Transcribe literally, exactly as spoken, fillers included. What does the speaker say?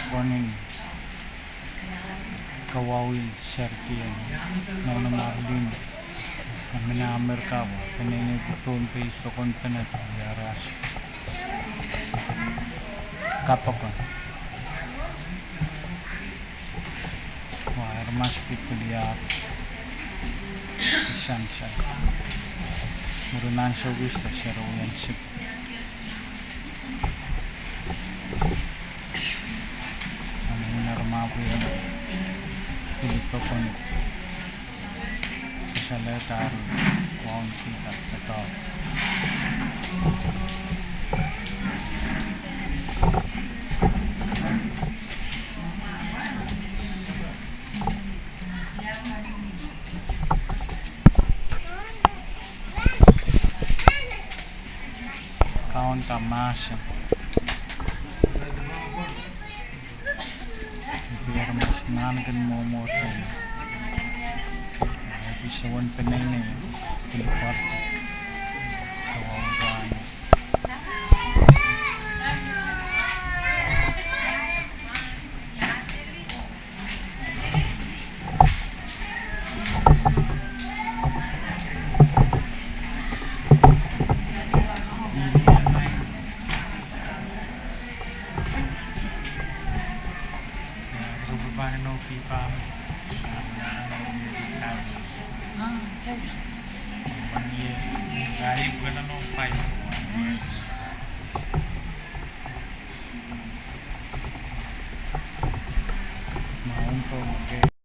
Pwonen kawauwih serkihong Nohno Marlin, me mihmi Amerika, peneinei pwuhn Pohnpei, Sokon Penat, Wiaras, Kapakon. Wa aramas pil kiliar sansal. Mwurin ansou kis de seri wia sip. Nan aramas pil kiliar pokon. Salehda waun kihda doadoahk. Kaunda mahsen. Pil aramas nan kin mwomwohdiso. Pil soangen peneinei, pil pwarada. Kaunda mahsen.